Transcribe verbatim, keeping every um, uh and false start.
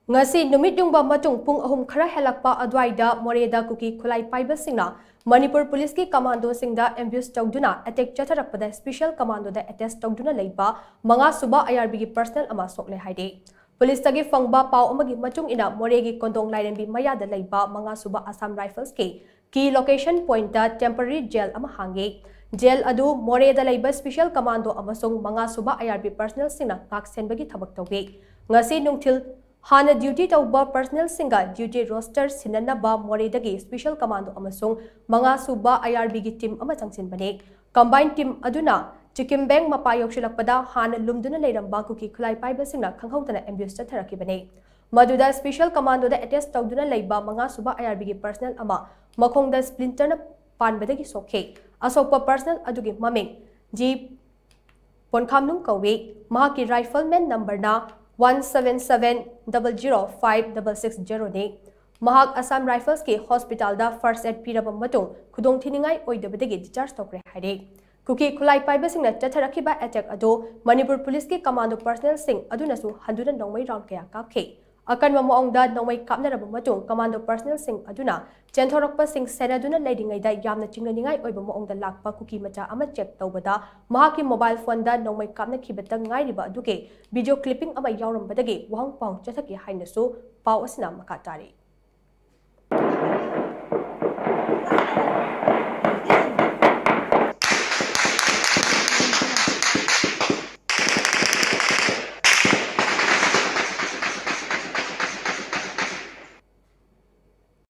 ꯉꯁꯤ ꯅꯨꯃꯤꯠ ꯌꯨꯡꯕ ꯃꯇꯨꯡ ꯄꯨꯡ ꯑꯍꯨꯝ ꯈꯔ ꯍꯦꯜꯂꯛꯄ ꯑꯗꯨꯋꯥꯏꯗ ꯃꯣꯔꯦꯗ ꯀꯨꯀꯤ ꯈꯨꯠꯂꯥꯏ ꯄꯥꯏꯕꯁꯤꯡꯅ ꯃꯅꯤꯄꯨꯔ ꯄꯨꯂꯤꯁꯀꯤ ꯀꯃꯥꯟꯗꯣꯁꯤꯡꯗ ꯑꯦꯝꯕ꯭ꯌꯨꯁ ꯇꯧꯗꯨꯅ ꯑꯦꯇꯦꯛ ꯆꯠꯊꯔꯛꯄꯗ ꯁ꯭ꯄꯦꯁꯤꯌꯦꯜ ꯀꯃꯥꯟꯗꯣꯗ ꯑꯦꯇꯦꯁ ꯇꯧꯗꯨꯅ ꯂꯩꯕ ꯃꯉꯥ ꯁꯨꯕ ꯑꯥꯏ ꯑꯥꯔ ꯕꯤꯒꯤ ꯄꯔꯁꯅꯦꯜ ꯑꯃ ꯁꯣꯛꯂꯦ ꯍꯥꯏꯔꯤ꯫ ꯄꯨꯂꯤꯁꯇꯒꯤ ꯐꯪꯕ ꯄꯥꯎ ꯑꯃꯒꯤ ꯃꯇꯨꯡ ꯏꯟꯅ ꯃꯣꯔꯦꯒꯤ ꯀꯣꯟꯗꯣꯡ ꯂꯥꯏꯔꯦꯝꯕꯤ ꯃꯌꯥꯗ ꯂꯩꯕ ꯃꯉꯥ ꯁꯨꯕ ꯑꯁꯥꯝ ꯔꯥꯏꯐꯜꯁꯀꯤ ꯀꯤ ꯂꯣꯀꯦꯁꯟ ꯄꯣꯏꯟꯠꯇ ꯇꯦꯝꯄꯔꯔꯤ ꯖꯦꯜ ꯑꯃ ꯍꯥꯡꯉꯤ꯫ ꯖꯦꯜ ꯑꯗꯨ ꯃꯣꯔꯦꯗ ꯂꯩꯕ ꯁ꯭ꯄꯦꯁꯤꯌꯦꯜ ꯀꯃꯥꯟꯗꯣ ꯑꯃꯁꯨꯡ ꯃꯉꯥ ꯁꯨꯕ ꯑꯥꯏ ꯑꯥꯔ ꯕꯤ ꯄꯔꯁꯅꯦꯜꯁꯤꯡꯅ ꯉꯥꯛ ꯁꯦꯟꯕꯒꯤ ꯊꯕꯛ ꯇꯧꯏ꯫ ꯉꯁꯤ ꯅꯨꯡꯊꯤꯜ ꯍꯥꯟꯅ ꯗ꯭ꯌꯨꯇꯤ ꯇꯧꯕ ꯄꯔꯁꯅꯦꯜꯁꯤꯡꯒ ꯗ꯭ꯌꯨꯇꯤ ꯔꯣꯁꯇꯔ ꯁꯤꯟꯅꯅꯕ ꯃꯣꯔꯦꯗꯒꯤ ꯁ꯭ꯄꯦꯁꯤꯌꯦꯜ ꯀꯃꯥꯟꯗꯣ ꯑꯃꯁꯨꯡ ꯃꯉꯥ ꯁꯨꯕ ꯑꯥꯏ ꯑꯥꯔ ꯕꯤꯒꯤ ꯇꯤꯝ ꯑꯃ ꯆꯪꯁꯤꯟꯕꯅꯤ꯫ ꯀꯝꯕꯥꯏꯟ ꯇꯤꯝ ꯑꯗꯨꯅ ꯆꯤꯀꯤꯝ ꯕꯦꯡ ꯃꯄꯥ ꯌꯧꯁꯤꯜꯂꯛꯄꯗ ꯍꯥꯟꯅ ꯂꯨꯝꯗꯨꯅ ꯂꯩꯔꯝꯕ ꯀꯨꯀꯤ ꯈꯨꯠꯂꯥꯏ ꯄꯥꯏꯕꯁꯤꯡꯅ ꯈꯪꯍꯧꯗꯅ ꯑꯦꯝꯕ꯭ꯌꯨꯁ ꯆꯠꯊꯔꯛꯈꯤꯕꯅꯤ꯫ ꯃꯗꯨꯗ ꯁ꯭ꯄꯦꯁꯤꯌꯦꯜ ꯀꯃꯥꯟꯗꯣꯗ ꯑꯦꯇꯦꯁ ꯇꯧꯗꯨꯅ ꯂꯩꯕ ꯃꯉꯥ ꯁꯨꯕ ꯑꯥꯏ ꯑꯥꯔ ꯕꯤꯒꯤ ꯄꯔꯁꯅꯦꯜ ꯑꯃ ꯃꯈꯣꯡꯗ ꯁ꯭ꯄ꯭ꯂꯤꯟꯇꯔꯅ ꯄꯥꯟꯕꯗꯒꯤ ꯁꯣꯛꯈꯤ꯫ ꯑꯁꯣꯛꯄ ꯄꯔꯁꯅꯦꯜ ꯑꯗꯨꯒꯤ ꯃꯃꯤꯡ ꯖꯤ ꯄꯣꯟꯈꯥꯝꯅꯨꯡ ꯀꯧꯏ꯫ ꯃꯍꯥꯛꯀꯤ ꯔꯥꯏꯐꯜꯃꯦꯟ ꯅꯝꯕꯔꯅ one seven seven double zero five double six ꯖꯦꯔꯣꯅꯤ꯫ ꯃꯍꯥꯛ ꯑꯁꯥꯝ ꯔꯥꯏꯐꯜꯁꯀꯤ ꯍꯣꯁꯄꯤꯇꯥꯜꯗ ꯐꯥꯔꯁ ꯑꯦꯗ ꯄꯤꯔꯕ ꯃꯇꯨꯡ ꯈꯨꯗꯣꯡꯊꯤꯅꯤꯡꯉꯥꯏ ꯑꯣꯏꯗꯕꯗꯒꯤ ꯗꯤꯁꯆꯥꯔꯖ ꯇꯧꯈ꯭ꯔꯦ ꯍꯥꯏꯔꯤ꯫ ꯀꯨꯀꯤ ꯈꯨꯠꯂꯥꯏ ꯄꯥꯏꯕꯁꯤꯡꯅ ꯆꯠꯊꯔꯛꯈꯤꯕ ꯑꯦꯇꯦꯛ ꯑꯗꯨ ꯃꯅꯤꯄꯨꯔ ꯄꯨꯂꯤꯁꯀꯤ ꯀꯃꯥꯟꯗꯣ ꯄꯔꯁꯅꯦꯜꯁꯤꯡ ꯑꯗꯨꯅꯁꯨ ꯍꯟꯗꯨꯅ ꯅꯣꯡꯃꯩ ꯔꯥꯎꯟ ꯀꯌꯥ ꯀꯥꯞꯈꯤ꯫ ꯑꯀꯟꯕ ꯃꯑꯣꯡꯗ ꯅꯣꯡꯃꯩ ꯀꯥꯞꯅꯔꯕ ꯃꯇꯨꯡ ꯀꯃꯥꯟꯗꯣ ꯄꯔꯁꯅꯦꯜꯁꯤꯡ ꯑꯗꯨꯅ ꯆꯦꯟꯊꯣꯔꯛꯄꯁꯤꯡ ꯁꯦꯟꯅꯗꯨꯅ ꯂꯩꯔꯤꯉꯩꯗ ꯌꯥꯝꯅ ꯆꯤꯡꯅꯅꯤꯡꯉꯥꯏ ꯑꯣꯏꯕ ꯃꯑꯣꯡꯗ ꯂꯥꯛꯄ ꯀꯨꯀꯤ ꯃꯆꯥ ꯑꯃ ꯆꯦꯛ ꯇꯧꯕꯗ ꯃꯍꯥꯛꯀꯤ ꯃꯣꯕꯥꯏꯜ ꯐꯣꯟꯗ ꯅꯣꯡꯃꯩ ꯀꯥꯞꯅꯈꯤꯕꯇ ꯉꯥꯏꯔꯤꯕ ꯑꯗꯨꯒꯤ ꯚꯤꯗꯤꯑꯣ ꯀ꯭ꯂꯤꯞꯄꯤꯡ ꯑꯃ ꯌꯥꯎꯔꯝꯕꯗꯒꯤ ꯋꯥꯍꯪ ꯄꯥꯎꯍꯪ ꯆꯠꯊꯈꯤ ꯍꯥꯏꯅꯁꯨ ꯄꯥꯎ ꯑꯁꯤꯅ ꯃꯈꯥ ꯇꯥꯔꯤ꯫